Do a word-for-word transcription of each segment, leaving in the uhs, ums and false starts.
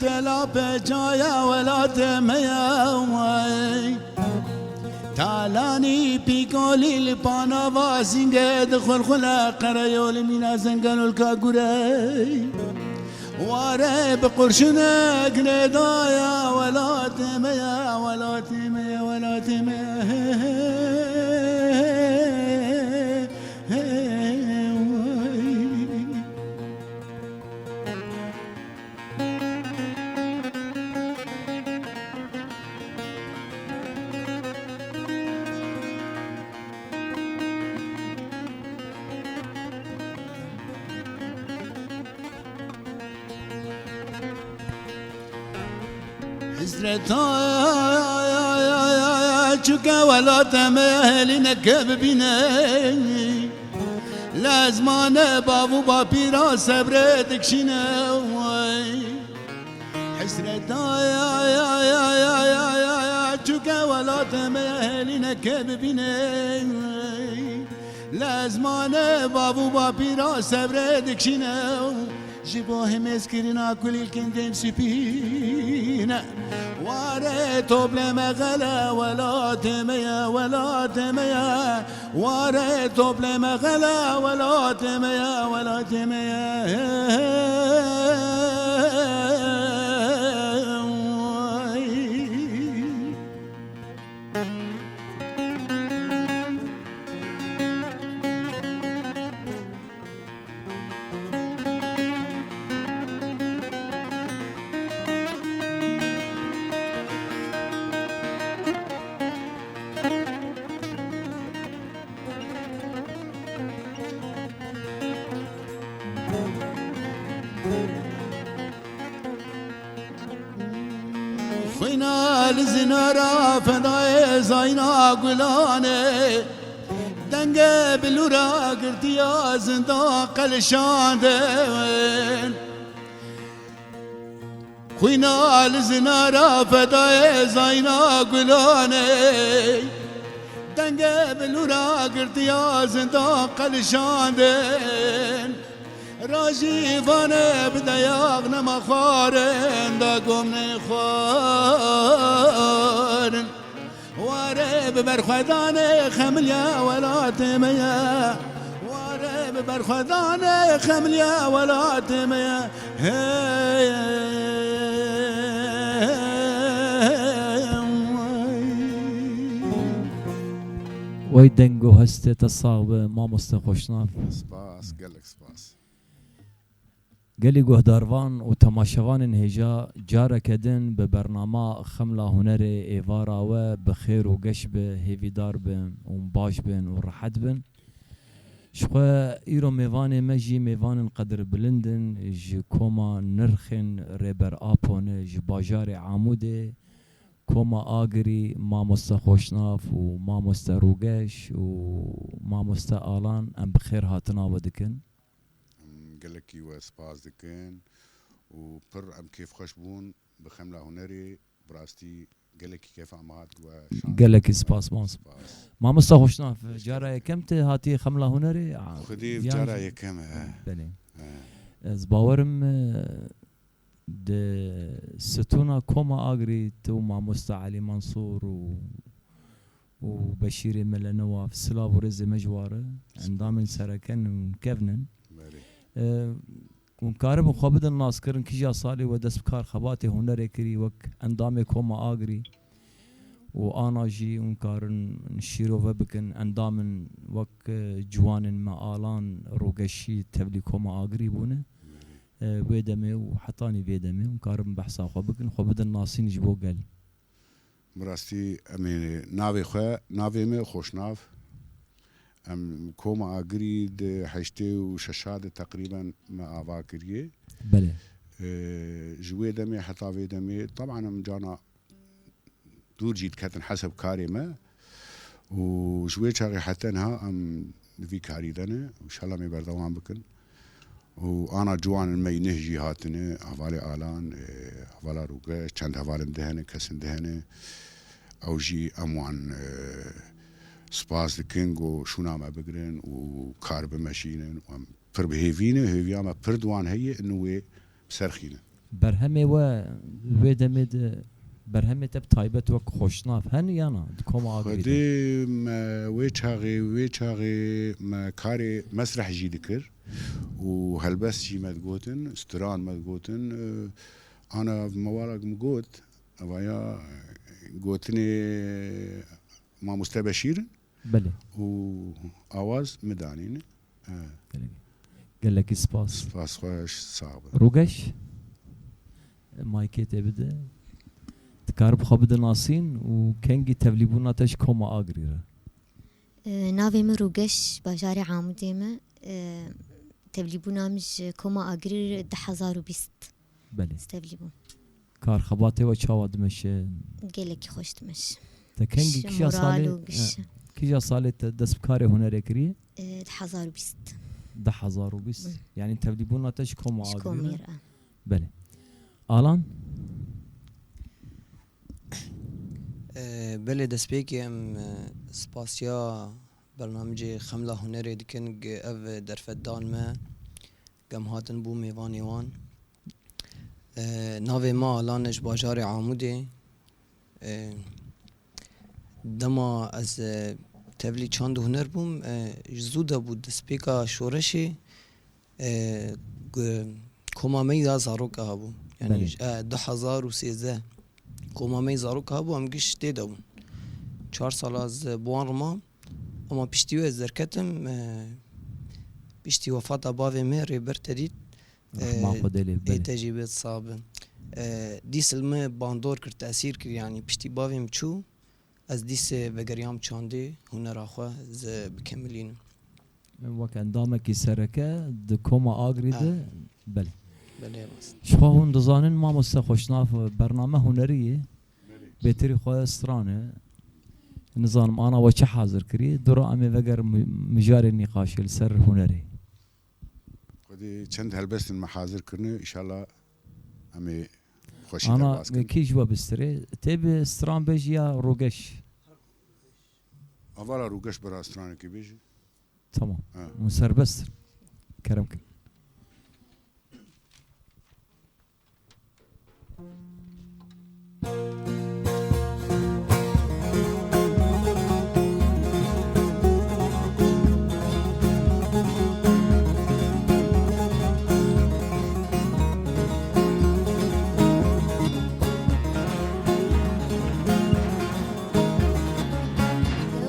Tela peçaya welatê me ye wey. Talanî pîkolî li panava zîngê dixulxule qereyo li mîna zengelolka gurey. Ware bi qurşine girêdaya welatê me ye, welatê me ye, welatê me ye. Hey, hey, hey, hey, wey. Hizreta çûke welate me helîneke bibîne. Lezmane bav û bapîra sebrê dikşîne wey. Hesreta ya ya ya ya ya ya ya çûke welate me helîneke bibîne. Lezmane bav û bapîra sebrê dikşîne. Ji bo hemêzkirina kulîlkên dêm sipîne. Ware topleme xele welatê me ye, welatê me ye. Ware topleme xele welatê me ye, welatê me ye. Xwîna li zinara fedayê zayna gulanê. Dengê bilûra girtiya zindan qelişandin. Xwîna li zinara fedayê zayna gulanê. Dengê bilûra girtiya zindan qelişandin. Rajî vane bi dayak nema xwarin da gom nexwarin. Ware bi berxwedanê xemilya welatê me ye. Ware bi berxwedanê xemilya welatê me ye. Hey, hey, hey, hey. Wey deng û hestê te sax be, mamoste Xweşnav. Spas, gelek spas. Gelî guhdarvan û temaşevanên hêja, careke din bi bernama Xemla Hunerê êvara we bi xêr û geş be, hêvîdar bin û baş bin û rehet bin. Ji xwe îro mêvanê me jî mêvanên qedirbilind in, ji koma nirxên Rêber Apo ne, ji bajarê Amûdê, koma Agirî, mamoste Xweşnav û mamoste Rûgeş û mamoste Alan, em bi xêr hatina we dikin. Em gelekî we spas dikin û pir em kêfxweş bûn bi Xemla Hunerê. Bi rastî gelekî kêfa me hat we şand. Gelekî spas, mam. Spas. Mamosta Xweşnav, cara yekem te hatiye Xemla Hunerê? A, Xwedî yan cara yekem e. Belê. He. Ez bawerim, e, di stûna Koma Agirî tu û mamosta Elî Mansûr û û Beşîrê Mele Newaf, silav û rêzê me ji wa re, endamên sereke ne û kevn in. Belê. E, hûn karibin xwe bidin naskirin, kîja salê we dest bi kar xebatê hunerê kirî wek endamê Koma Agirî û ana jî hûn karin şîrove bikin, endamên wek, e, ciwanên me Alan, Rogeşî tevlî Koma Agirî bûne. Belê. E, wê demê û hetanî vê demê hûn karin behsa xwe bikin, xwe bidin nasîn ji bo gel. Bi rastî em ê navê xwe, navê me Xweşnav. Em Koma Agirî di heştê û şeşa de teqrîben me ava kiriye. Belê. Ee, ji wê demê heta vê demê, teban em cana dûr jî diketin hesab karê me. Û ji wê çaxê heta niha em li vî karî de ne. Înşallah em ê berdewam bikin. Û ana ciwanên me yî neh jî hatine, hevalê Alan, e, hevala Rûge, çend hevalên di hene, kesin di hene. Ew jî em wan, e, spas dikin ku şûna me bigirin û kar bimeşînin. Û em pir bi hêvî ne, hêviya me pir di wan heye, inu wê bi ser xînin. Berhemê we wê demê de, berhemê te bi taybet wek xweşnav hene ya na? Di koma Agirî de? Xwedê me wê çaxê, wê çaxê me karê mesreh jî dikir û helbest jî me digotin, stran me digotin. E, ana mewalak min got, evaya gotinê Mamoste Beşîr in. Belê. Û awaz min danîne. He. Gelekî spas. Spas xweş, sağ bin. Rûgeş, maykê tê bide. Dikarî bi xwe bide nasîn û kengî tevlîbûna te ji koma Agirî re? E, navê min Rûgeş, bajarê Amûdê me. E, tevlîbûna min ji koma Agirî du hezar û bîst. Belê. Tevlî bûm. Kar xebatê we çawa dimeşe? Gelekî xweş dimeşe. Te kengî kîja salê, û giş. He, kîja salê te dest bi karê hunerê kiriye? E, du hezar û bîst. Du hezar û bîst. Hı. Yani tevlîbûna te ji koma Agirî re? Ji komê re. Belê. Alan? E, belê destpêkê em, e, spasiya bernamecê Xemla Hunerê dikin, gi ev derfet dan me, gem hatin bû mêvanê wan. E, navê me Alan e, ji bajarê Amûdê. E, dema ez, e, tevlî çand û huner bûm, e, ji zû de bû destpêka şoreşê, e, gu-, koma me ya zaroka hebû. Yani, belê, ji, e, du hezar û sêzdeh koma me ya zaroka hebû, em giş tê de bûn. Çar sala ez bi wan re mam, ama piştî wê ez derketim, e, piştî wefata bavê me Rêber Tedît, Rehma, e, Xwedê lê, ê belê, te jî bê sax be. E, dîs li me bandor kir, tesîr kir, yani piştî bavê min çû, ez dîsê vegeriyam çandê, hunera xwe ez bikemilînim. Wek endamekî sereke di koma Agirî de, ha, belê. Belê, rast. Ji xwe hûn dizanin, mamoste xweşnav, bername hunerî ye. Belê. Bêtirî xwe stran e. Nizanim ana we çi hazir kirî. Dûra em ê vegerin mi-, mijarê nîqaşê li ser hunerê. Xwedê çend helbestin me hazir kirine, înşallah em ê xweşî derbas kirin. Ana kî ji we bistirê? Tê bi stran bêjî ya Rûgeş? Avala Rûgeş bira stranekê bêjî. Tamam. Ha. Hûn serbest in. Kerem kin.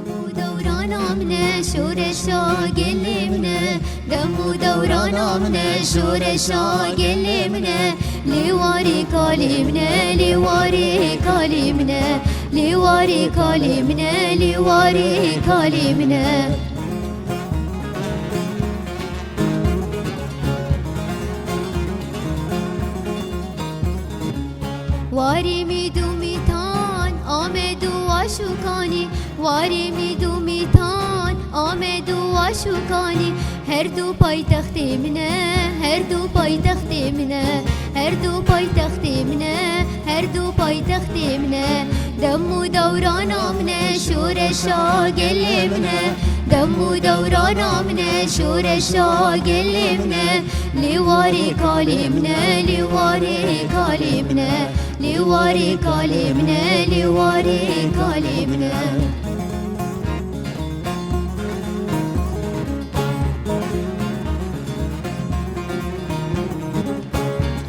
Dem û dewrana min e, şoreşa gelê min e. Dem û dewrana min e, şoreşa gelê min e. Lê warê kalê min e, lê warê kalê min e. Lê warê kalê min e, lê warê kalê min e. Warê mîd û mîtan, Amed û Aşûkanî. Warê mîd û mîtan, Amed û Aşûkanî. Her du paytextê min e, her du paytextê min e. Her du paytextê min e, her du paytextê min e. Dem û dewrana min e, şoreşa gelê min e. Dem û dewrana min e, şoreşa gelê min e. Lê warê kalê min e, lê warê kalê min e. Lê warê kalê min e, lê warê kalê min e.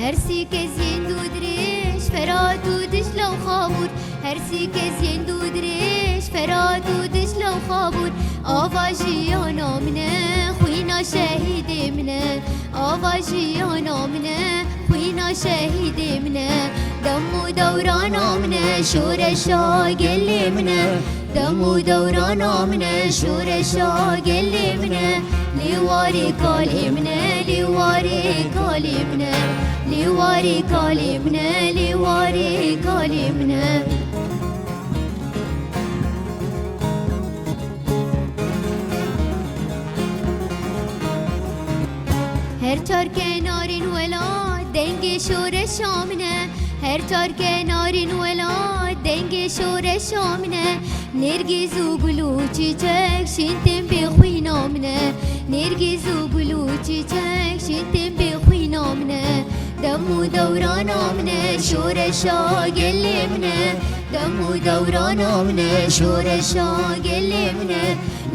Her sî kes yên dû dirêj, Ferat û Dicla û Xabûr. Her sî kes yên dû dirêj, Ferat û Dicla û Xabûr. Ava jiyana min e, xwîna şehîdê min e. Ava jiyana min e, xwîna şehîdê min e. Dem û dewrana min e, şoreşa gelê min e. Dem û dewrana min e, şoreşa gelê min e. Lê warê kalê min e, lê warê kalê min e. Lê warê kalê min e, lê warê kalê min e. Her çar kenarên welat dengê şoreşa min e. Her çar kenarên welat dengê şoreşa min e. Nêrgîz û gul û çîçek şîn tên bê xwîna min e. Nêrgîz û gul û çîçek şîn tên bê xwîna min e. Dem û dewrana min e, şoreşa gelê min e. Dem û dewrana min e, şoreşa gelê min e.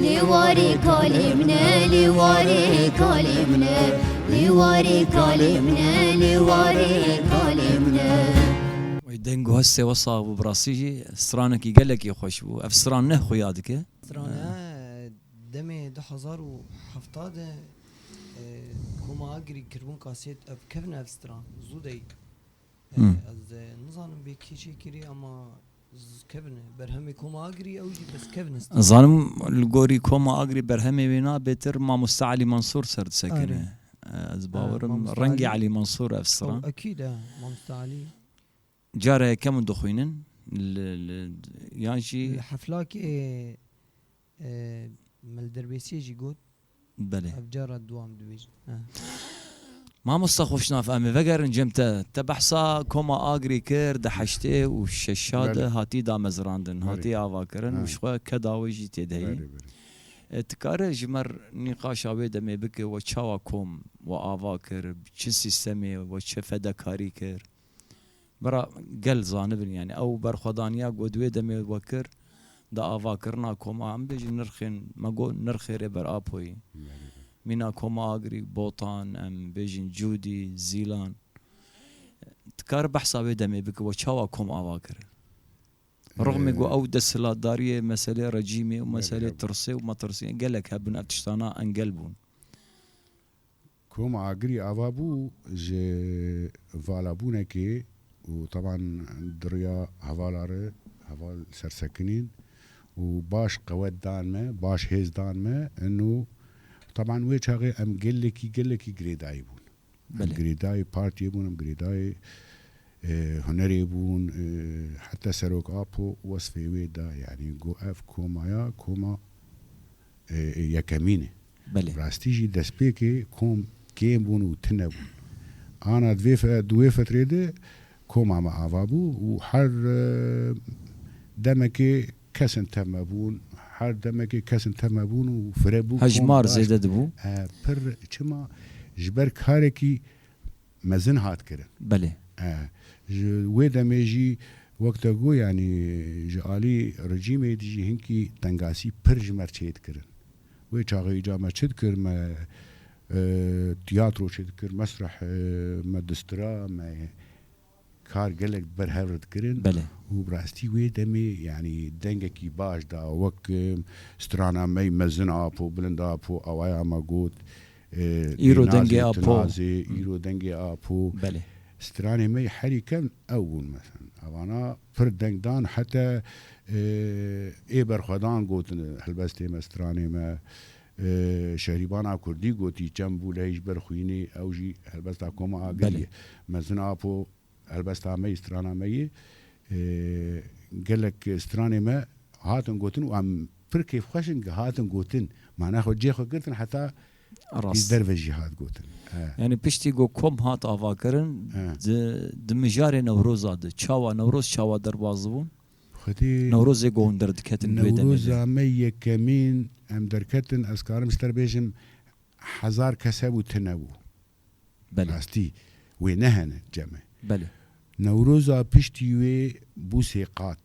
Lê warê kalê min e, lê warê kalê min e. Lê warê kalê min e, lê warê kalê min e. Wey deng û hestê we sax bû, bi rastî jî stranekî gelekî xweş bû. Ev stran ne xuya dike. Strane, demê du hezar û hevdeh de, e, Koma Agirî kiribûn kasêt, ev kevin ev stran, zû dey. E, Hmm. Ez, e, nizanim bê kê çêkirî, ama z-, kevin e. Berhemê Koma Agirî ew jî bes kevin e stran. Zanim li gorî Koma Agirî berhemê wê na bêtir Mamoste Elî Mansûr ser disekine. Arê. E, ez Ha, bawerim Mamoste rengê Elî. Elî Mansûr ev stran. Ew ekîd e, Mamoste Elî. Cara yekem dixwînin, li, li, yan jî Li heflakê, e, me li Derbêsiyê jî got. Belê. Ev cara duam dibêjin. Ha. Mamosta Xweşnav, em ê vegerin cem te. Te behsa Koma Agirî kir, di heştê û şeşa de Belê. hatî damezrandin, Belê. hatî avakirin û Ha. ji xwe keda wê jî tê de heyî. Belê, belê. E, tu kare ji me r nîqaşa wê demê bike, we çawa kom we ava kir, bi çi sîstemê we çi fedekarî kir? Bira gel zanibin, yani ew berxwedaniya ku di wê demê we kir, di avakirina koma, em bêjin nirxên, me got nirxê Rêber Apoyî. Belê, belê. Mîna Koma Agirî, Botan, em bêjin Cûdî, Zîlan. Dikare behsa wê demê bike, we çawa kom ava kir? Rixmê ku Ee, ew desthilatdariyê, meselê rejîmê û belê, meselê belê. tirsê û metirsê gelek hebin, ev tiştana engel bûn. Koma Agirî ava bû ji valabûnekê û teban di riya hevala re, heval sersekinîn û baş qewet dan me, baş hêz dan me, ino teban wê çaxê em gelekî, gelekî girêdayî bûn. Em Belê. girêdayî partiyê bûn, em girêdayî, e, hunerê bûn, e, heta Serok Apo wesfê wê da, yanî got ev komaya, koma e, e, yekemîn e. Belê. Rastî jî destpêkê kom kêm bûn û tune bûn. Ana di vê fe-, di wê fetrê de koma me ava bû û her, e, demekê kesên tev me bûn, her demekê kesên tev me bûn û fire bû kom Hejmar baş. zêde dibû. E, pir çima ji ber karekî mezin hat kirin. Belê. E, ji wê demê jî wek te got, yanî ji alî rejîmê dî jî hinkî tengasî pir ji me re çêdikirin. Wê çaxê îca me çi dikir, me, e, tiyatro çêdikir, mesreh, e, me distira, me kar gelek ber hev re dikirin. Belê. Û bi rastî wê demê, yanî dengekî baş da, wek, e, strana me yê mezin Apo, bilind Apo, awaya me got, e, Îro Bênazê, dengê Apo. Tinazê, Hmm. îro dengê Apo. Belê. Stranê me yê herî kevn ew bûn, mesela. Evana pir deng dan, heta, e, ê berxwedan gotin, helbestê me, stranê me, e, Şehrîbana Kurdî gotî, çem bû lehî ji ber xwînê, ew jî helbesta Koma Agirî Belê. ye. Mezin Apo, helbesta me yê, strana me yê, e, gelek stranê me hatin gotin û em pir kêfxweş in ku hatin gotin. Mana xwe cê xwe girtin heta Rast. derve jî hat gotin. He. Yani piştî ku kom hat avakirin, He. di, di mijarê Newroza de, çawa Newroz çawa derbas dibûn? Xwedî Newrozê ku hûn derdiketin di wê demê de. Newroza me yekemîn em derketin, ez karim ji te re bêjim, hezar kes hebû, tune bû. Belê. Rastî wê nehene cem e. Belê. Newroza piştî wê bû sê qat.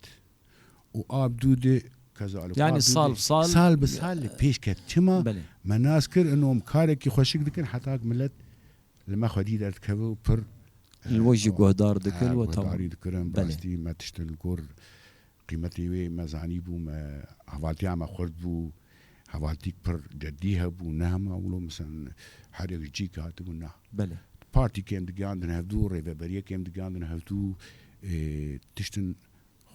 Û Abdû de kezalik. Yani Abdû sal de bi sal sal bi sal li pêş ket. Çima? Belê. Me nas kir, ino em karekî xweşik dikin, heta ku milet li me xwedî derdikeve û pir, Li we jî eh, guhdar dikir, eh, we tamam. guhdarî dikirin. Bi Belê. rastî me tiştin li gor qîmetê wê me zanîbû, me hevaltiya me xurt bû, hevaltîk pir cedî hebû, ne hema wilo, mesela her yek ji cîk hatibû, na. Belê. Partî kêm digiyandin hevdû, rêveberiyê kêm digiyandin hevdû, ê, tiştin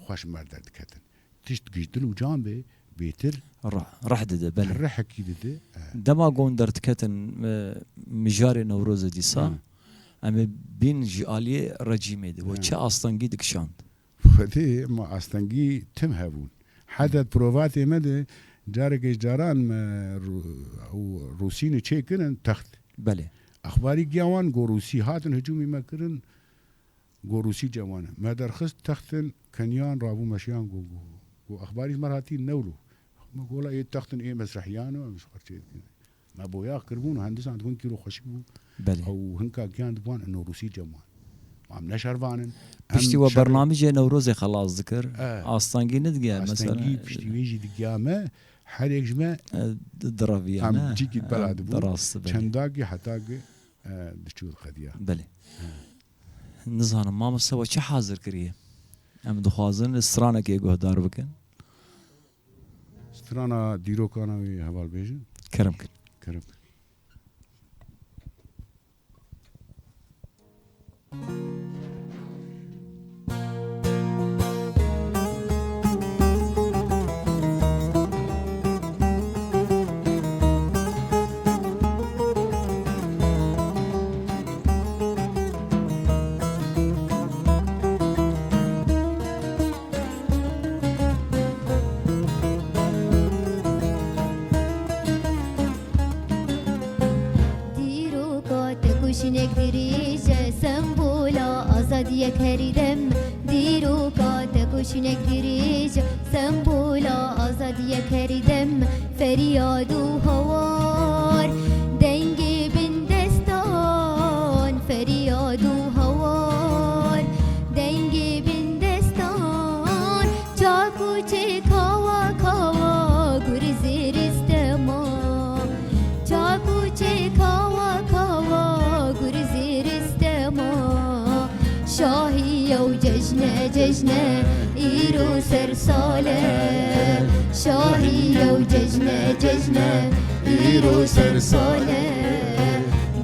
xweş mer derdiketin. Tişt giş dil û can bê, bêtir Rih, rih dide, belê. rihekî dide. E. Dema gon derdiketin, e, mijarê Newrozê dîsa, Hı. em ê bîn ji aliyê rejîmê de. We Hı. çi astengî dikişand? Xwedê me astengî tim hebûn. Heta provatê me de carekê ji caran me ru-, û Rûsînê çêkirin text. Belê. Exbarî giya wan go Rûsî hatin hicûmî me kirin, go Rûsî cewan e. Me derxist textin keniyan rabû meşiyan go, go, go exbarî ji me re hatî newlo. Me gola ê textin ê mesrehiyano em ji xwe çêdikin. Me boyax kiribûn û hin dîsan dibûn kîro xweşik bû. Belê. Ew hinka giyan dibûn Newrosî cem wan. Ma em ne şervan in. Piştî Em we şer- bernamîjê Newrozê xelas dikir. E. Astengî nedigiya, mesela. Astengî piştî wê jî digiya me. Her yek ji me E, di-, diraviya, em ne? cîkî bela Em dibû. Dirastî, belê. Çendakî heta ki, e, diçû diqediya. Belê. Nizanim, mamoste we çi hazir kiriye? Em dixwazin stranekê guhdar bikin. Strana dîrokana wî heval bêjin. Kerem kin. Kerem kin. Dîroka te ku şînek dirêj e, sembola azadiyek herî dem. Dîroka te ku şînek dirêj e, sembola azadiyek herî dem. Feryad û hawar, dengê bindestan. Feryad û hawar, dengê bindestan. Çak û çê kawa kawa gurzê ristema. Çak û çê kawa kawa gurzê ristema. Şahî yew cejne cejne, îro ser sal e. Şahî yew cejne cejne, îro ser sal e.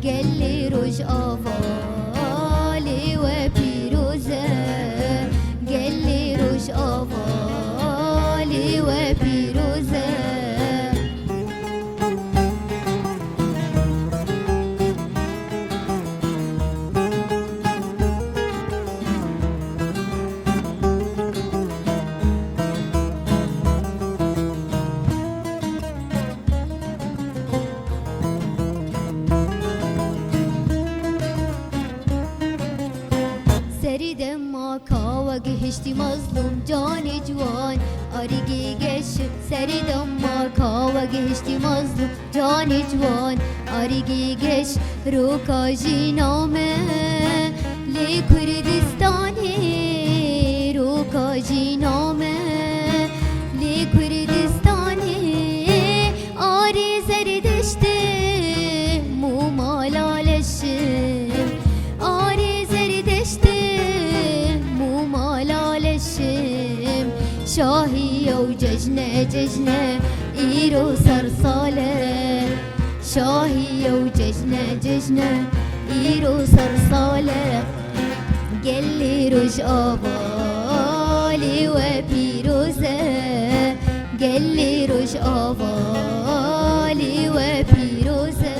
Gelê Rojava lê we pîroz e. Gelê Rojava lê we pîroz e. Serî dema ka we gihiştî mazlûm, canê ciwan arîgî geş. Serî dema ka we gihiştî mazlûm, canê ciwan arîgî geş. Roka jîna me lê Kurdistanê, roka jîna me lê Kurdistanê. Arê Zerdeştim û mala leşim, arê Zerdeştim û mala leşim. Şahî yew cejne cejne, îro ser sal e. Şahî yew cejne cejne, îro ser sal e. Gelê Rojava lê we pîroz e. Gelê Rojava lê we pîroz e.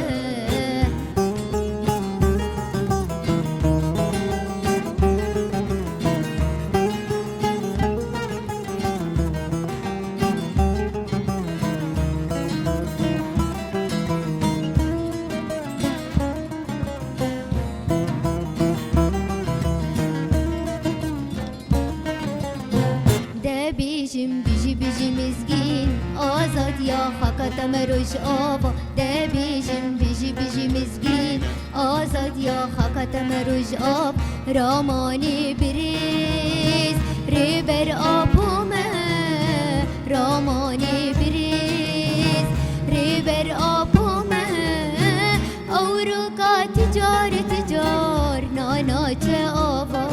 Debêjim bijî bijî Mizgîn, azadiya xaka te me Rojava. Debêjim bijî bijî Mizgîn, azadiya xaka te me Rojava. Ramanê birêz, Rêber Apo me. Ramanê birêz, Rêber Apo me. Ewroka ti car, ti car nana çe ava.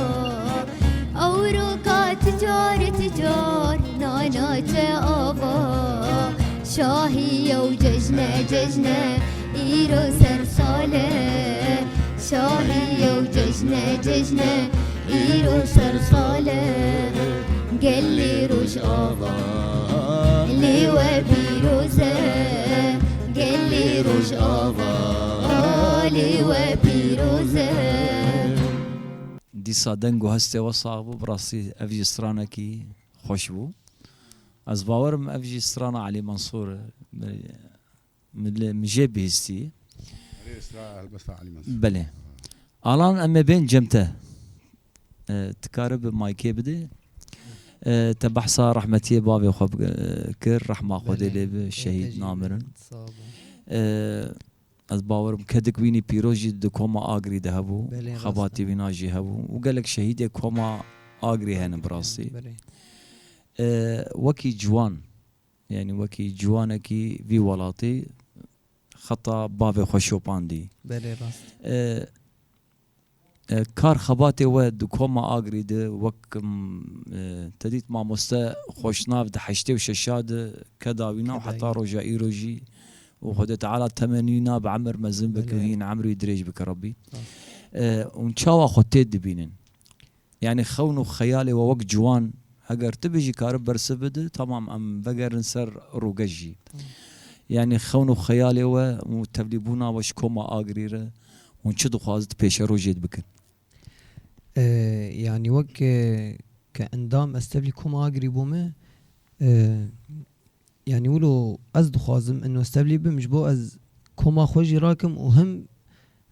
Ewroka ti car, ti car nana çe ava. Şahî yew cejne cejne, îro ser sal e. Şahî yew cejne cejne, îro ser sal e. Gelê Rojava lê we pîroz e. Gelê Rojava lê we pîroz e. Dîsa deng û hestê we sax bû, bi rastî ev jî stranekî xweş bû. Ez bawerim ev jî strana Elî Mensûr e. Min, min jê bihîstî. Erê, stra helbesta Elî Mensûr. Belê. Alan em ê bên cem te. E, tu kare bi maykê bidê. E, te behsa rehmetiyê bavê xwe bi-, e, kir, rehma Xwedê Belê. lê bi, Te şehîd jî namirin. Sağ olun. E, ez bawerim kedik wînî pîroz jî di koma Agirî de hebû. Belê, rast e. Xebatê wîna jî hebû. Û gelek şehîdê koma Agirî hene bi rastî. Belê. E, wekî ciwan, yanî wekî ciwanekî vî welatî xeta bavê xwe şopandî. Belê, rast. E, E, kar xebatê we di koma Agirî de wek, m, e, te dît mamoste Xweşnav di heştê û şeşa de keda wîna û heta roja îro jî û Xwedê Teala temenî wîna bi emir mezin bike û hîn emrî dirêj bike Rebbî. E, hûn çawa xwe tê dibînin? Yanî xewn û xeyalê we wek ciwan, heger tu bijî kare bersiv bide, tamam em vegerin ser rûgeş jî. Yanî xewn û xeyalê we û tevlîbûna we ji koma Agirî re, hûn çi dixwazin tu pêşerojê bikin? E, yanî wek, e, ke endam ez tevlî koma Agirî bûme, e, yanî wilo ez dixwazim ino ez tevlî bim, ji bo ez koma xwe jî rakim û him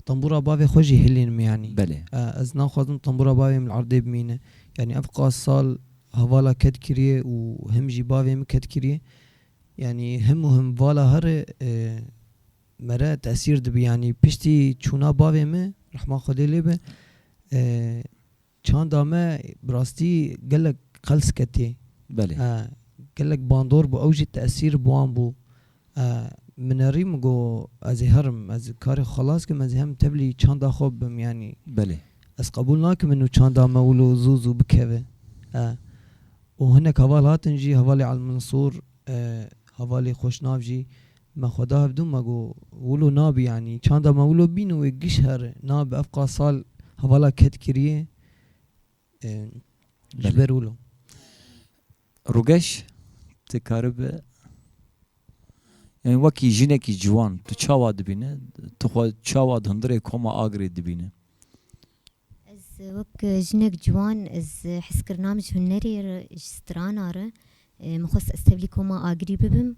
tembûra bavê xwe jî hilînim yanî. Belê. E, ez naxwazim tembûra bavê min li erdê bimîne. Yanî ev qas sal hevala ked kiriye û him jî bavê min ked kiriye. Yanî him û him vala here, e, mere tesîr dibi. Yanî piştî çûna bavê min, rehma Xwedê lê be, e, çanda me bi rastî gelek qels ketiye. Belê. E, gelek bandor bû, ew jî tesîr bi wan bû. E, min erî min got, ez ê herim, ez karê xwe xelas kim, ez ê hem tevlî çanda xwe bim, yanî. Belê. Ez qebûl nakim û çanda me wilo zû zû bikeve. E, û hinek heval hatin jî, hevalê Elmansûr, e, hevalê Xweşnav jî, me xwe da hevdû, me got, wilo nabe, yanî çanda me wilo bîn û wê giş here, nabe, ev qas sal hevala ked kiriye, e, ji ber wilo. Rûgeş, tu karibe, yanî wekî jinekî ciwan, tu çawa dibîne, tu xwe çawa di hundirê koma Agirê dibîne? Ez wek jinek ciwan, ez hezkirina min ji hunerê re, ji strana re, e, min xwest ez tevlî koma Agirî bibim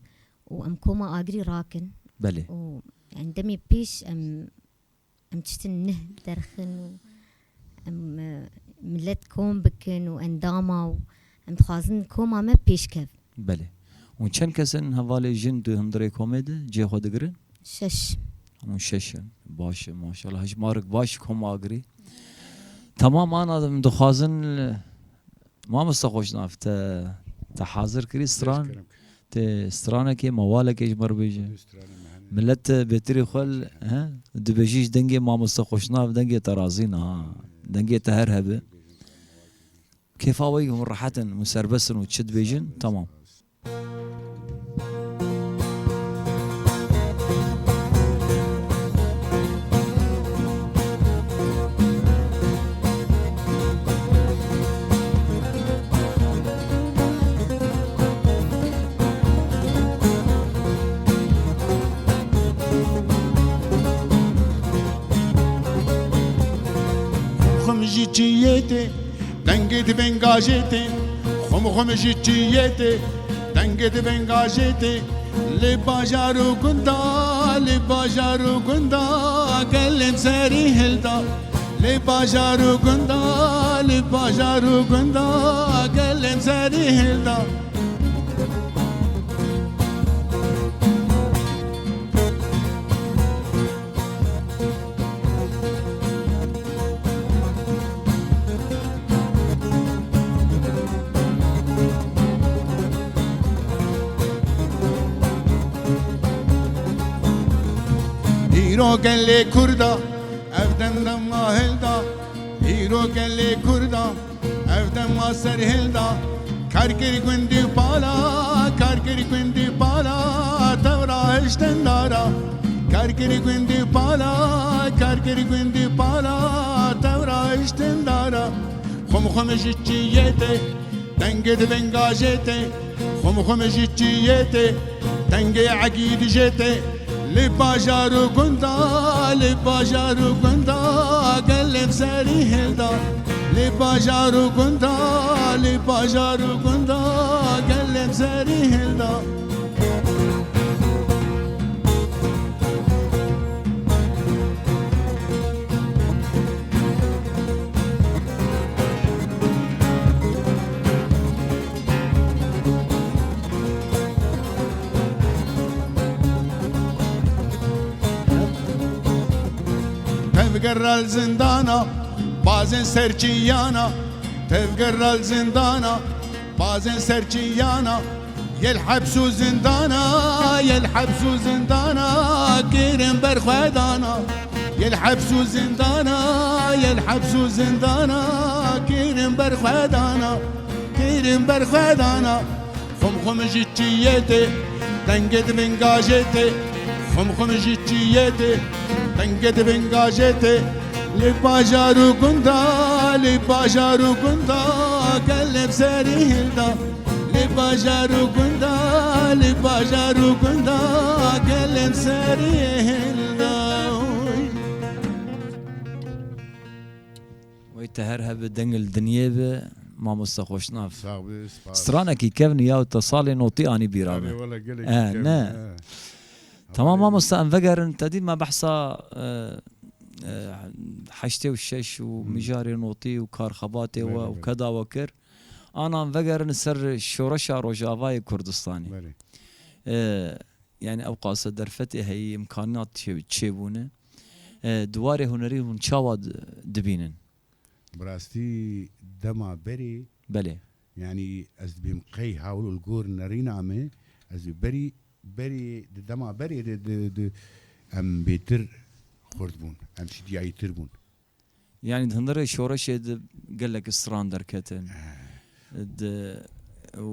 û em koma Agirî rakin. Belê. Û, yanî, demê pêş em, em çitin nih derxin û em, e, milet kom bikin û endama û em dixwazin koma me pêş kev. Belê. Hûn çend kes in hevalê jin di hundirê komê de cihê xwe digirin? Şeş. Hûn şeş in. Baş e, maşallah. Hejmarek baş koma Agirî. Temam, ana em dixwazin, mamoste Xweşnav, te, te hazir kirî stran. Te stranekê, mewalekê ji me re bêje. Milet bêtirî xwe, he? Dibêjî ji dengê mamoste Xweşnav, dengê te razî ne, ha. Dengê te her hebe. Kêfa we hûn rehet in, hûn serbest in û çi dibêjin, temam. Xum ji çiyê tê, dengê di vengajê tê. Xum xum ji çiyê tê, dengê di vengajê tê. Lê bajar û gunda, lê bajar û gunda, gelên serî hilda. Lê bajar û gunda, lê bajar û gunda, gelên serî hilda. Îro gelê Kurda, ev dem dema hilda. Îro gelê Kurda, ev dema ser hilda. Kar kir gundî pala, kar kir gundî pala, tewra hiştin dara. Kar kir gundî pala, kar kir gundî pala, tewra hiştin dara. Xum xum ji çiyê tê, dengê di vengajê tê. Xum xum ji çiyê tê, dengê egî dijê tê. Li bajar û gunda, li bajar û gunda, gelên serî hilda. Li bajar û gunda, li bajar û gunda, gelên serî hilda. Tevgerra li zindana, bazên serçiyana, tevgerra li zindana, bazên serçiyana, yel heps û zindana, yel heps û zindana, kirin berxwedana, yel heps û zindana, yel heps û zindana, kirin berxwedana, kirin berxwedana. Xum xum ji çiyê tê, dengê di bin gajê tê. Xum xum ji çiyê tê, dengê di bin gajê tê. Li bajar û gunda, li bajar û gunda, gelê bi serî hilda. Li bajar û gunda, li bajar û gunda, gelê bi serî hilda. Oy. Wey te her hebe deng li dinyê be, mamoste xweşnav. Sax be, spas. Stranekî kevn e ya te salê notî anî bîra me. Tabii, wele gelekî Eh, kevn e, ne. Eh. Tamam, mamoste, em vegerin, te dî me behsa, eh, eh, heştê û şeş û Hmm. mijarê notî û karxebatê Belê, we û belê. keda we kir. Ana em vegerin ser şoreşa Rojavayê Kurdistanê. Belê. Eh, Yani ew qase derfetê heyî, imkaniyat çê-, çêbûne. E, di warê hunerî hûn çawa di-, dibînin? Bi rastî dema berê, Belê. yani ez dibêm qey hewl û li gor nerîna me, ez ê berî, berî di dema berê de di, di, em bêtir xurt bûn, em şidiyayîtir bûn. Yani di hundirê şoreşê de gelek stran derketin. Eh. Di, û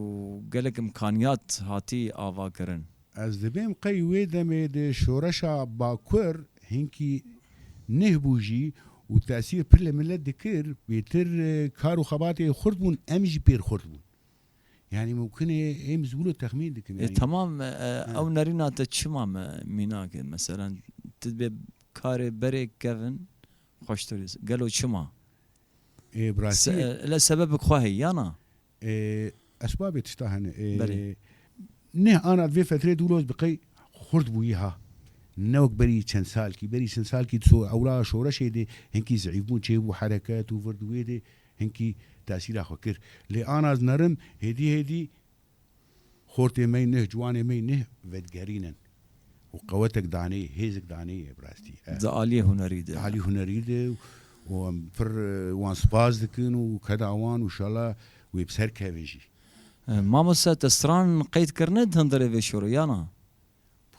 gelek imkaniyat hatî avakirin. Ez dibêm qey wê demê di şoreşa Bakur hinkî neh bû jî û tesîr pir li milet dikir, bêtir, e, kar û xebatê xurt bûn, em jî pêr xurt bûn. Yani mumkin e, em ji wilo texmîn dikin, E, yani. Tamam, e, Ha. ew nerîna te çima me mînak e? Mesela, tu dibê karê berê kevin xweştir e. Gelo çima? E, bi rastî Se-, e, le sebebek xwe heye, ya na? E, esbabê tişta hene. E, Belê. neh ana vê fetrê dûloz bi qey xurt bûyî ha. Ne wek berî çend salkî. Berî çend salkî so-, ewla şoreşê de hinkî zeîf bûn, çêbû hereket û vir di wê de hinkî tesîra xwe kir. Lê ana ez nerim, hêdî hêdî xortê me yê neh, ciwanê me yê neh vedigerînin. Û qewetek danê, hêzek danê ye bi rastî. E. Di aliyê hunerî de. Di alî hunerî de û em pir, e, wan spas dikin û keda wan û şala wê bi ser kevin jî. E, mamoste, te stran qeyd kirine di hundirê vê şoro, ya na?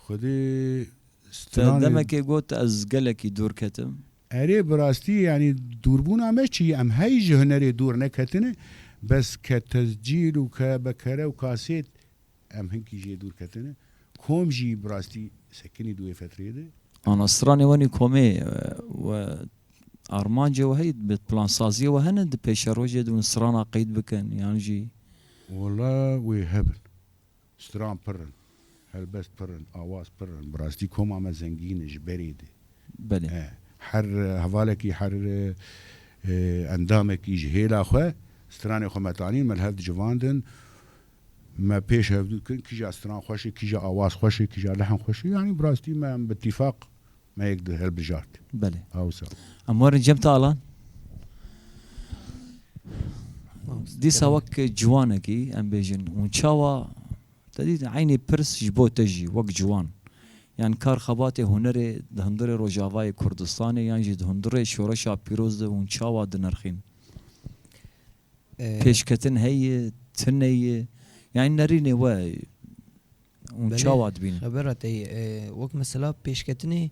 Xwedê Te stranê demekê got, ez gelekî dûr ketim. Erê, bi rastî, yanî dûrbûna me çi ye? Em hey ji hunerê dûr neketine, bes ke tescîl û ke bekere û kasêt em hinkî jê dûr ketine. Kom jî bi rastî sekinî di wê fetrê de. Ana stranê wenî komê, e, we armancê we heye, bi plansaziyê we hene di pêşerojê de hûn strana qeyd bikin, yan jî? Wela wê hebin. Stran pir in. Helbest pir in, awaz pir in. Bi rastî koma me zengîn e ji berê de. Belê. E, her, e, hevalekî, her, e, e, endamekî ji hêla xwe stranê xwe me tanîn, me li hev dicivandin. Me pêş hev dikin, kîja stran xweş e, kîja awaz xweş e, kîja lehn xweş e. Yanî bi rastî me em bi tîfaq me yek di hilbijart. Belê. Ew wisa. Em werin cem te Alan. Dîsa wek ciwanekî em bêjin, hûn çawa, te dît eynî pirs ji bo te jî wek ciwan. Yan kar xebatê hunerê di hundirê Rojavayê Kurdistanê yan jî di hundirê şoreşa pîroz de hûn çawa dinirxîn? Ee, Pêşketin heye, tune ye? Yani nerînê we hûn Belê, çawa dibînin? Xebera te ye. Ee, wek mesela pêşketinê,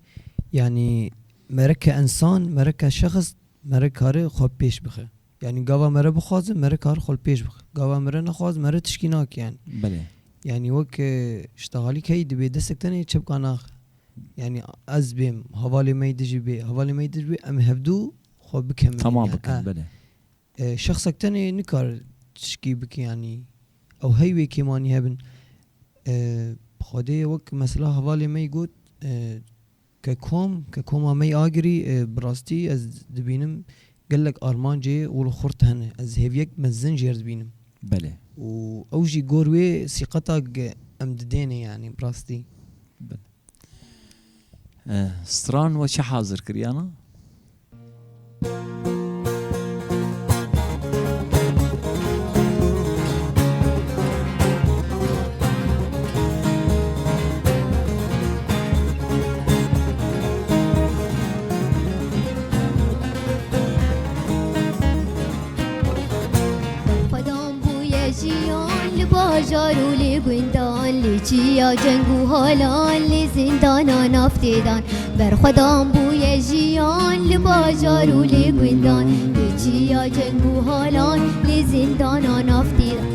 yani mere ke insan, mere ke şexs, mere kare xwe pêş bixe. Yani gava mere bixwaze, mere kare xwe pêş bixe. Gava mere nexwaze, mere tişkî nake yani. Belê. Yani wek, e, ştaxalî key dibê destek tenê çepka naxe. Yani ez bêm, hevalê me yê dijî bê, hevalê me yê dijî bê, em hevdû xwe bikemilin Tamam yani. bikin, Ha. belê. E, şexsek tenê nikar tişkî bike, yanî ew hey wê kêmanî hebin. E, bi Xwedê wek mesela hevalê me yî got, e, ke kom, ke koma me yî agirî, e, bi rastî ez dibînim gelek armancê wilo xurt hene. Ez hêviyek mezin jê re dibînim. Belê. Û ew jî gor wê sîqeta ge-, em didêne, yanî bi rastî. Belê. Eh, stran we çi hazir kiriye na? Bajar û lê gundan, lê çiya ceng û halan, lê zindana naftêdan. Berxwedan bûye jiyan li bajar û lê gundan, lê çiya ceng û halan, lê zindana naftêdan.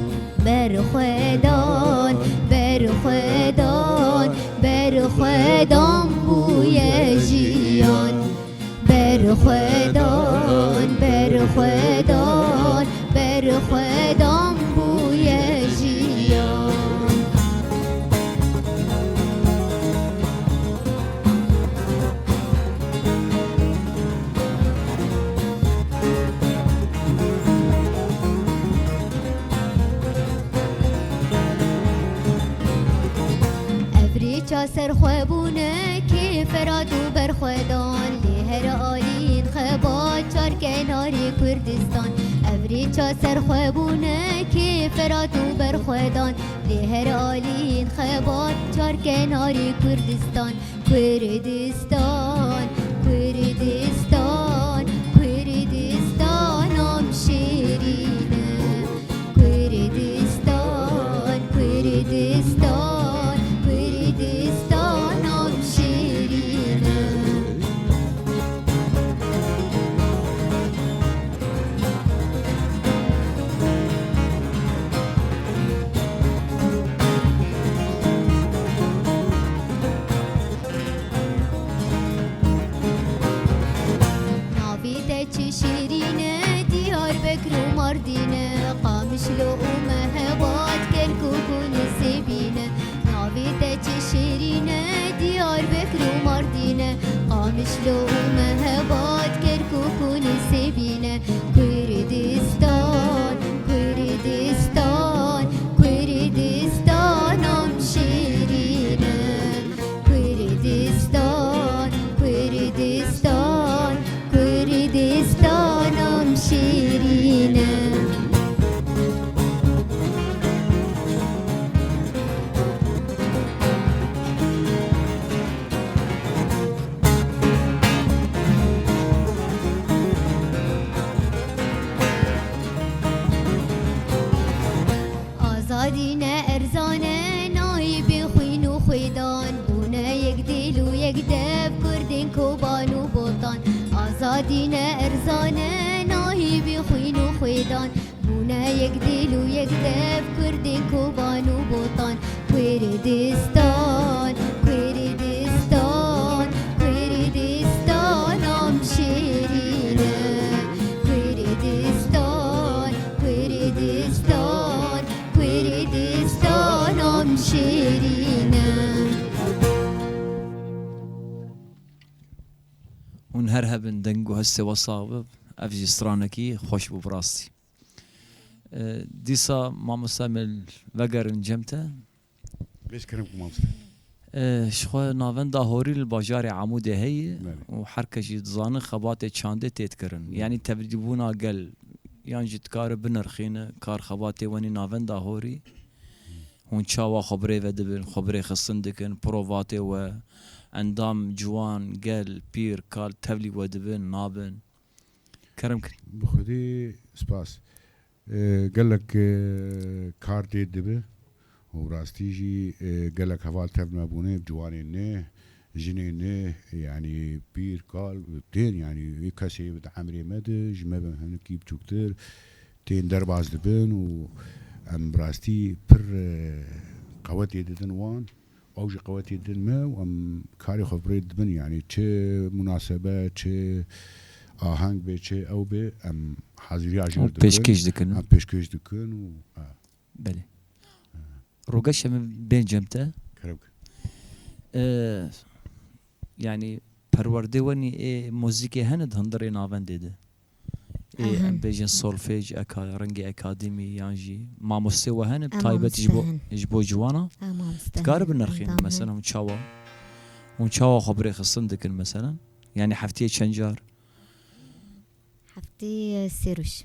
Berxwedan, berxwedan, berxwedan bûye jiyan. Berxwedan, berxwedan, berxwedan bûye jiyan. Ev rêça serxwe bûne kê Ferat û Berxwedan, lê her alîn xebat çar kenarê Kurdistan. Ev rêça serxwe bûne kê Ferat û Berxwedan, lê her alîn xebat çar kenarê Kurdistan. Kurdistan, Kurdistan, Kurdistanam şêrîn e. Kurdistan, Kurdistan, Kurdistanam şêrîn e. Navê te çi şêrîn e, Diyarbekir û Mardîn e, Qamişlo û Mehebat, Kerkûk û Nisêbîn e. Navê te çi şêrîn e, Diyarbekir û Mardîn e, Qamişlo û Mehebat, Kerkûk û Nisêbîn e. Kurdistan, Kurdistan, Kurdistanam şêrîn e. Kurdistan, Kurdistan, Kurdistanam şêrîn e. Azadî ne erzan e, nayî bê xwîn û xwêdan. Bûne yek dîl û yek dev, Kurdên Koban û Botan. Azadî ne erzan e, nayî bê xwîn û xwêdan. Bûne yek dîl û yek dev, Kurdên Koban û Botan. Kurdistan, Kurdistan, Kurdistanam şêrîn e. Kurdistan, Kurdistan, Kurdistanam şêrîn e. Hûn her hebin, deng û hestê we sax be. Ev jî stranekî xweş bû bi rastî. E, dîsa mamoste, em ê vegerin cem te. Lêş kerem ku mamoste. E, ji xwe navenda Horî li bajarê Amûdê heye Belê. û her kes jî dizane xebatê çandê tê dikirin. Belê. Yanî tevlîbûna gel yan jî dikare binirxîne kar xebatê wenî navenda Horî. Hûn çawa xwe bi rê ve dibin, xwe bi rê xistin dikin, provatê we, endam, ciwan, gel, pîr, kal tevlî we dibin, nabin? Kerem kin. Bi xwedî spas. E, gelek, e, kar tê dibe û rastî jî, e, gelek heval tev me bûne, ciwanên ne, jinên ne, yanî pîr, kal, tên, yanî wê kesê di emrê me de, ji me ve hinekî biçûktir, tên derbas dibin û em bi rastî pir, e, qewetê didin wan. Ew jî qewetê din me û em karê xwe bi rê dibin, yanî çi munasebe, çi aheng bê, çi ew bê, em haziriya jê Ew dikin. Pêşkêş dikin. Em pêşkêş dikin û, ha. Belê. Rogeş, em bên cem te. Kerem. Ee, yanî perwerdê wenî ê muzîkê hene di hundirê navendê de? Ê, Aha. em bêjin solfej, eka-, rengê akademî yan jî mamostê we hene, Em taybet ji mamoste bo, hene. ji bo ciwana? Em mamoste Dikare hene. binirxînin, Endam mesela hene. hûn çawa, hûn çawa xwe bi rêxistin dikin mesela? Yanî heftiyê çend car? Heftiyê sê roj.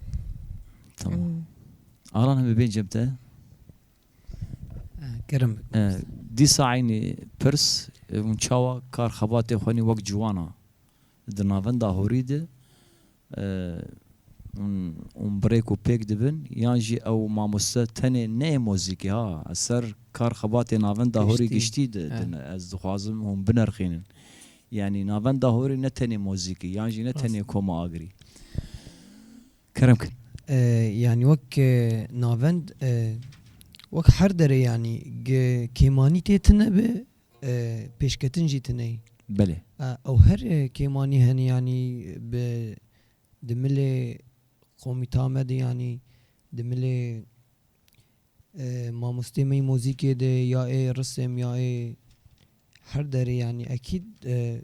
Tamam. Em Alan, em ê bên cem te. Eh, Kerem. Eh, dîsa eynî pirs, eh, hûn çawa kar xebatê xwe nî wek ciwana di navenda Horî de, e, hûn, hûn bi rêk û pêk dibin, yan jî ew mamoste tenê ne yê mozîkê ha, ez ser kar xebatê navenda horî Giştî. giştî di-, He. din, ez dixwazim hûn binerxînin. Yanî navenda horî ne tenê mozîkî, yan jî ne Rast. tenê koma agirî. Kerem kin. E, yanî wek, e, navend, e, wek her derê yanî ge-, kêmanî tê tune be, e, pêşketin jî tune ye. Belê. E, ew her, e, kêmanî hene yanî bi, di milê komîta me de yanî di milê, e, mamostê me yê mozîkê de ya ê risim ya ê her derê yanî ekîd, e,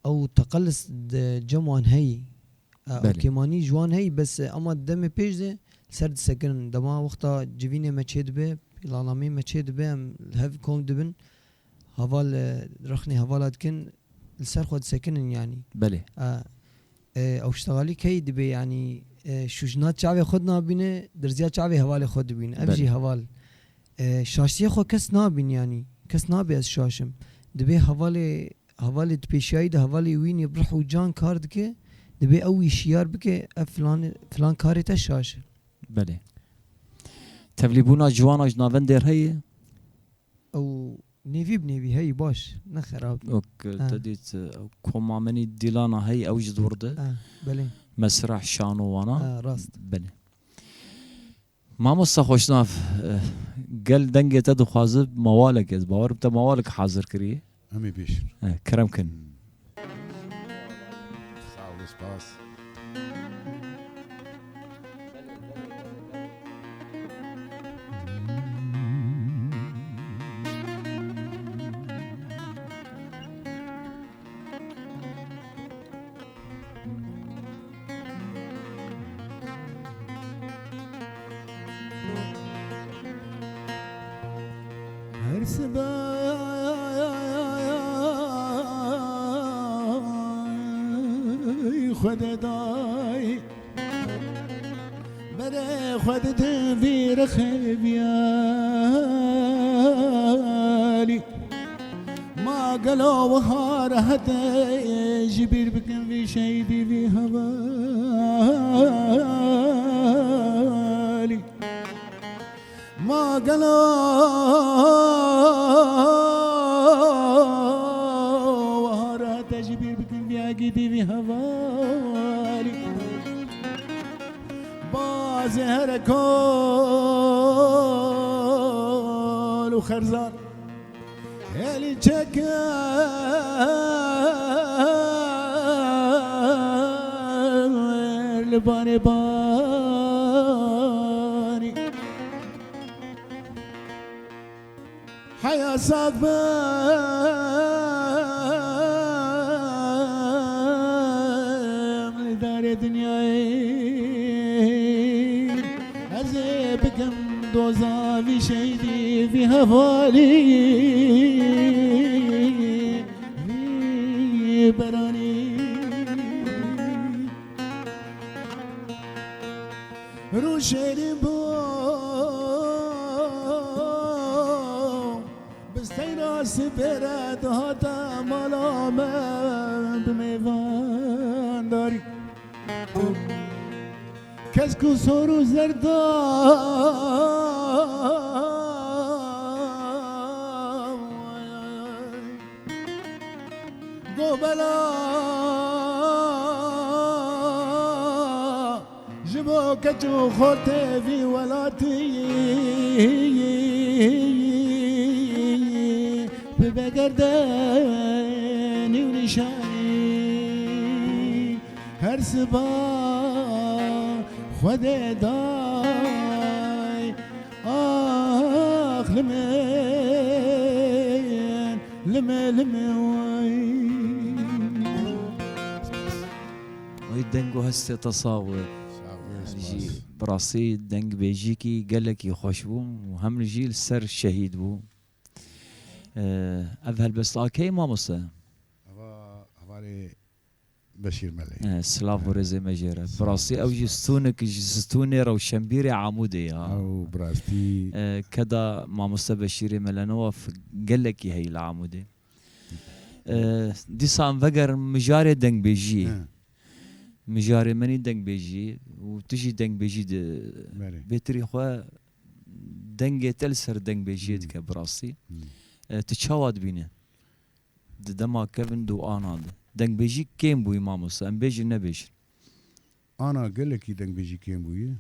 ew teqelis di cem wan heyî. E, ew Belê. kêmanî ji wan heyî, bes, e, ama demê pêş de ser disekinin. Dema wexta civînê me çê dibe, planameyê me çê dibe, em li hev kom dibin. Heval, e, rexnê hevala dikin, li ser xwe disekinin yanî. Belê. E, e, ew ştexalî key dibe yanî, e, şûşna çavê xwe dinabîne, dirziya çavê hevalê xwe dibîne. Ev Belê. jî heval. E, şaştiyê xwe kes nabîn yanî. Kes nabe ez şaş im. Dibe hevalê, hevalê di pêşiyayî de hevalê wî nî bi rih û can kar dike, dibe ew wî şiyar bike, ev filan, filan karê te şaş e. Belê. Tevlîbûna ciwana ji navendê re heye? Ew nêvî bi nêvî heyî baş, ne xerab. Wek, e, Ha. te dît, e, koma min î Dîlana heyî, ew ji dûr de. Ha, belê. Mesreh, şano wana. Ha, rast. Belê. Mamosta Xweşnav, e, gel dengê te dixwaze mawalek, ez bawer im te mawalek hazir kiriye. Em ê bêjin. E, kerem kin. Hmm. Sağ ol, spas. Her sibe Xwedê day, berê xwe didin vî rixê viyalî. Ma gelo wiha rehet e ji bîr bikin vî şehîdî vî hevalî? Ma gelo wiha rehet e ji bîr bikin vî egîdî vî hevalî? Bazê here kol û xerzan. Hêlî çeker li barê barî. Heya sax be li darê dinyayê. Ez ê bikim doza vî şehîdî, vî hevalî, vî beranî. Rû şêrîn bû, bi seyra sipêre dihate mala me bi mêvandarî. Kesk û sor û zerda govela ji bo keç û xortê vî welatî bibe gerdenî û nîşanî. Her siba Xwedê day, ax li min, li min, li min way. Ay deng û hestê te sax be. Sax be, Jî spas. Bi rastî dengbêjiyekî gelekî xweş bû û hem jî li ser şehîd bû. Ee, ev helbesta key mamoste? Eva hevalê Beşîr Melê. Ee, silav û rêzê me jê re. Bi rastî ew jî stûnek ji stûnê rewşenbîrê Amûdê ya. Ew bi rastî. Ee, keda mamoste Beşîrê Melenova f-, gelekî heyî li Amûdê. Ee, dîsa em vegerin mijarê dengbêjiyê. He. Mijarê min î dengbêjî û tu jî dengbêjî di Belê. bêtirî xwe dengê te li ser dengbêjiyê Hmm. dike bi rastî. Hmm. E, tu çawa dibîne? Di dema kevin di ana de. Dengbêjî kêm bûyî mamoste. Em bêjin nebêjin. Ana gelekî dengbêjî kêm bûyî.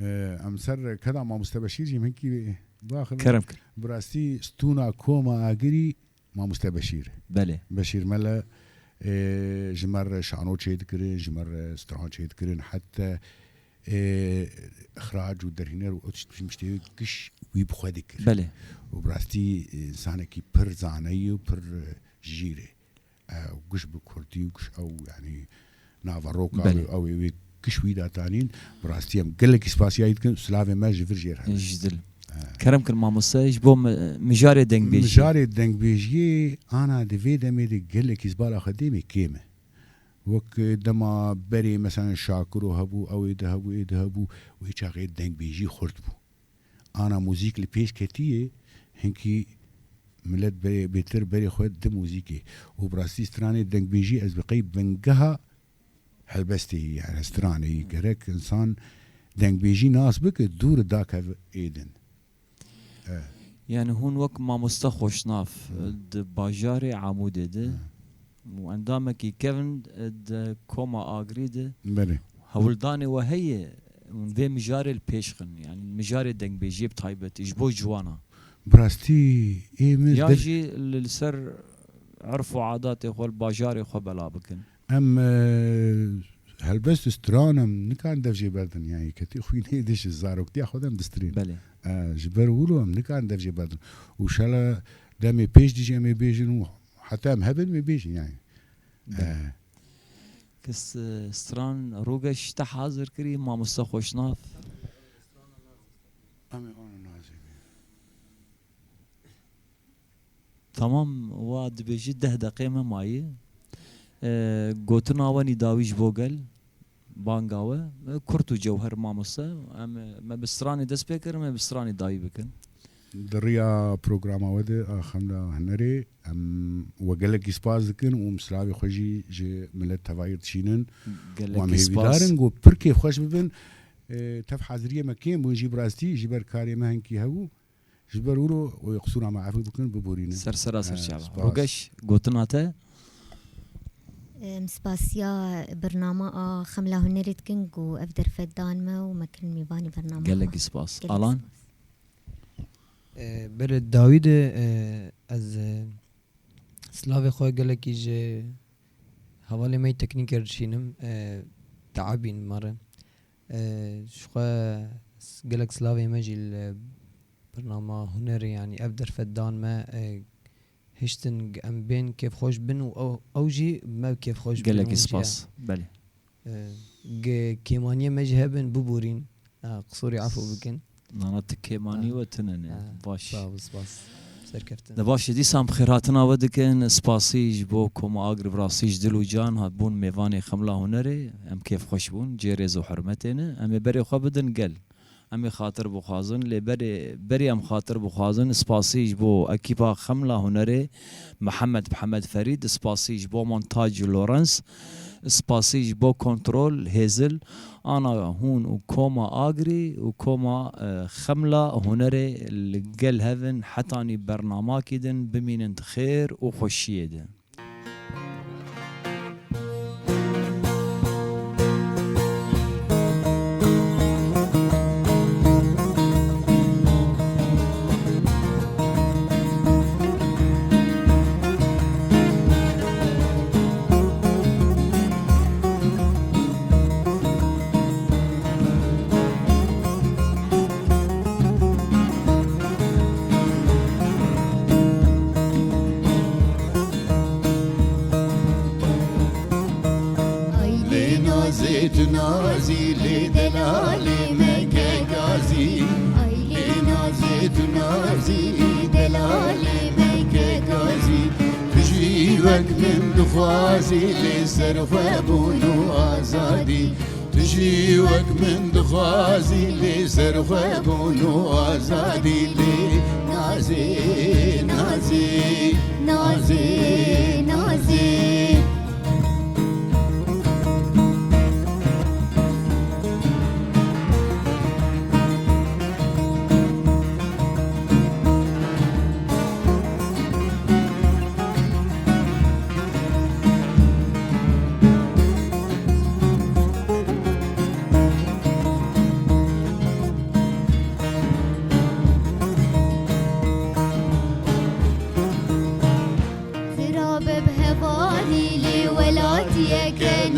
E, em ser keda mamoste Beşîr jî min kî daxil. Kerem kir. Bi rastî stûna koma Agirî mamoste Beşîr. Belê. Beşîr Mele, e, ji me re şano çêdikirin, ji me re stran çêdikirin, heta, e, ixrac û derhîner û ew tişt-, tiştê giş wî bi xwe dikir. Belê. Û bi rastî, e, insanekî pir zaneyî û pir, e, jîr e. E, giş bi kurdî û giş ew, yanî, naveroka Belê. wê, ew ê wê giş wî datanîn. Bi rastî em gelekî spasiya wî dikin, silavê me ji vir jêr hene. Ji dil. Kerem kir mamoste, ji bo mi-, mijarê dengbêjiyê. Mijarê dengbêjiyê ana di vê demê de gelekî ji bala xwe dêmê kêm e. Wek, e, dema berê, mesela, Şakiro hebû, ew ê de hebû, ê de hebû, wê çaxê dengbêjî xurt bû. Ana muzîk li pêş ketiyê, hinkî milet berê, bêtir berê xwe di muzîkê. Û bi rastî stranê dengbêjî ez bi qey bingeha helbestê yî, yani stranê yî. Gerek insan dengbêjî nas bike, dûr dakeve êdin. Evet. Yani hûn wek mamoste Xoşnav, Hı. di bajarê Amûdê de Hı. û endamekî kevin di koma Agirî de Belê. hewldanê we heye hûn vê mijarê li pêş xin, yani mijarê dengbêjiyê bi taybetî ji bo ciwana. Bi rastî ê min Ya dev- jî li, li ser erf û adatê xwe li bajarê xwe bela bikin. Em, e, helbest û stran em nikarin dev jê berdin, yani ketî xwînê diş zaroktiya xwe de em distrîn. Belê. E, ji ber wilo em nikarin dev jê berdin. Û şela demê pêş dijî em ê bêjin û heta em hebin em ê bêjin yani. Belê. E. Kis, e, stran Rûgeş te hazir kirî, mamoste Xoşnav. Em ê ana nazê bê. Tamam, wa dibêjî deh deqê me mayî. E, gotina we nî dawî ji bo gel, banga we, e, kurt û cewher mamoste. Em, e, me bi stranê dest pê kirin, me bi stranê dawî bikin. Di riya programa we de a Xemla Hunerê, em we gelekî spas dikin û em silavê xwe jî ji milet tevayî dişînin. Û em Gelekî spas. hêvîdar in ku pir kêfxweş bibin. E, tev haziriyê me kêm bûn jî bi rastî, ji ber karê me hinkî hebû. Ji ber wilo wê qisûra me efû bikin, biborînin. Ser sera ser Eh, çava. spas. Rogeş, gotina te? Em spasiya bernama a Xemla Hunerê dikin ku ev derfet dan me û me kirin mêvanî bernama Gelekî xwe. spas. Gelekî Alan? spas. Eh, berê dawî de, eh, ez, eh, Silavê xwe gelekî ji hevalê me yê teknîker dişînim, e, teabîn me re. E, ji xwe s-, gelek silavê me jî li bernama hunerê, yanî ev derfet dan me, e, hiştin g-, em bên kêfxweş bin û ew, ew jî me kêfxweş bin Gelekî hûn jî. spas. Belê. E, ge kêmaniyê me jî hebin, biborîn. E, qisûrî efû bikin. Nana ti kêmanî E, we tune ne. e, Baş. Sağ ol, spas. Serkeftin. De baş e, dîsa em xêrhatina we dikin. Spasî ji bo Koma Agir bi rastî ji dil û can hatbûn mêvanê Xemla Hunerê. Em kêfxweş bûn. Cê rêz û hurmetê ne. Em ê berê xwe bidin gel. Em ê xatir bixwazin, lê berê, berê em xatir bixwazin, spasî ji bo ekîpa Xemla Hunerê, Mihemed Mihemed Ferîd, spasî ji bo montaj Lorenz, spasî ji bo kontrol Hêzil, ana hûn û Koma Agirî û Koma, e, Xemla Hunerê li gel hev in, hetanî bernamakî din, bimînin di xêr û xweşiyê de. Ay lê nazê tu nazî, lê delalê me ke gazî. Ay lê nazê tu nazî, lê delalê me ke gazî. Tu jî wek min dixwazî, lê ser xwe bûn û azadî. Tu jî wek min dixwazî, lê ser xwe bûn û azadî. Lê nazê, nazê, nazê, nazê.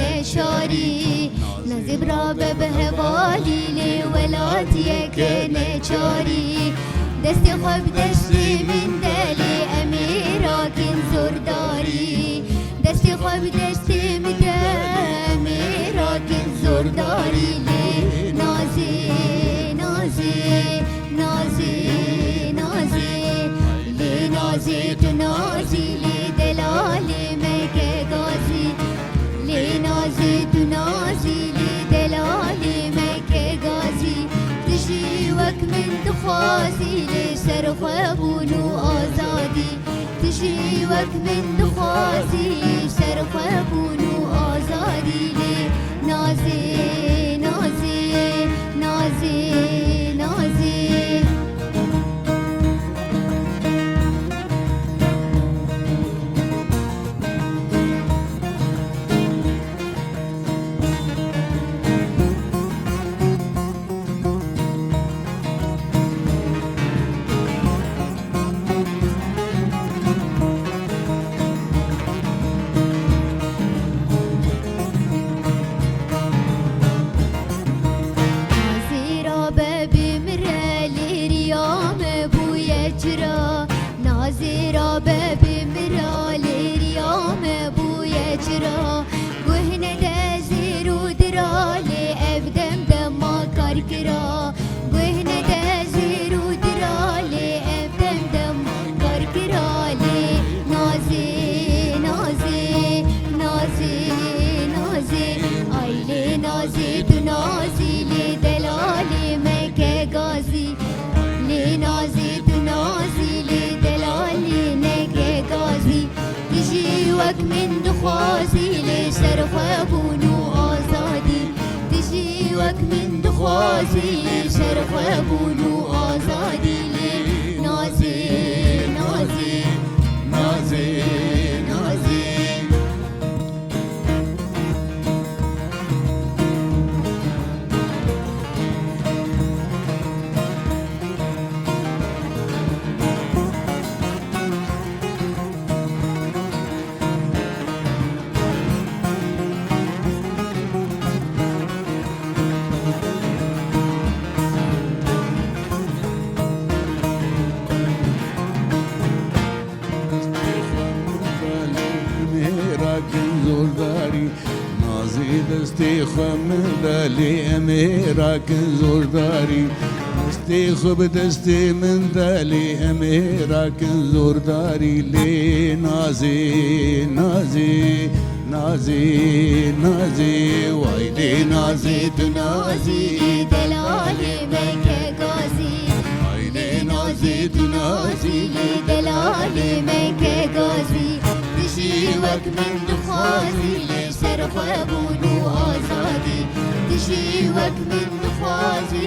neşarî. Nazî bira be bi hevalî lê welatiyeke neçarî. Destê xwe bi destê min de lê em ê rakin zordarî. Destê xwe bi destê min de em ê rakin zordarî lê Nazî, Nazî, Nazî, Nazî. Lê Nazî tu Nazî lê delalê me ke gazî. Lê Nazî tu Nazî lê delalê me ke gazî. Tu jî wek min dixwazî lê ser xwe bûn û azadî. Tu jî wek min dixwazî ser xwe bûn û azadî lê Nazî, Nazî, Nazî, Nazî. Nazîra be bimire lê riya me bûye çira. Nazîra be bimira lê riya me bûye çira. Guh nede zêr û dira lê ev dem dema karkira. Guh nede zêr û dira lê ev dem dema karkira lê Nazî, Nazî, Nazî, Nazî. Ay lê Nazî tu Nazî lê delalê me ke gazî. Lê Nazî tu Nazî lê delalê me ke gazî. Tu jî wek min dixwazî lê ser xwe bûn û azadî. Tu jî wek min dixwazî lê ser xwe bûn û azadî lê Nazî, Nazî, Nazî, Nazî. Em ê rakin zordarî. Nazî destê xwe min de lê em ê rakin zordarî. Destê xwe bi destê min de lê em ê rakin zordarî lê Nazî, Nazî, Nazî, Nazî. Way lê Nazî tu Nazî lê delalê me ke gazî. Ay lê Nazî tu Nazî lê delalê me ke gazî. Tu jî wek min dixwazî lê ser xwe bûn û azadî. Tu jî wek min dixwazî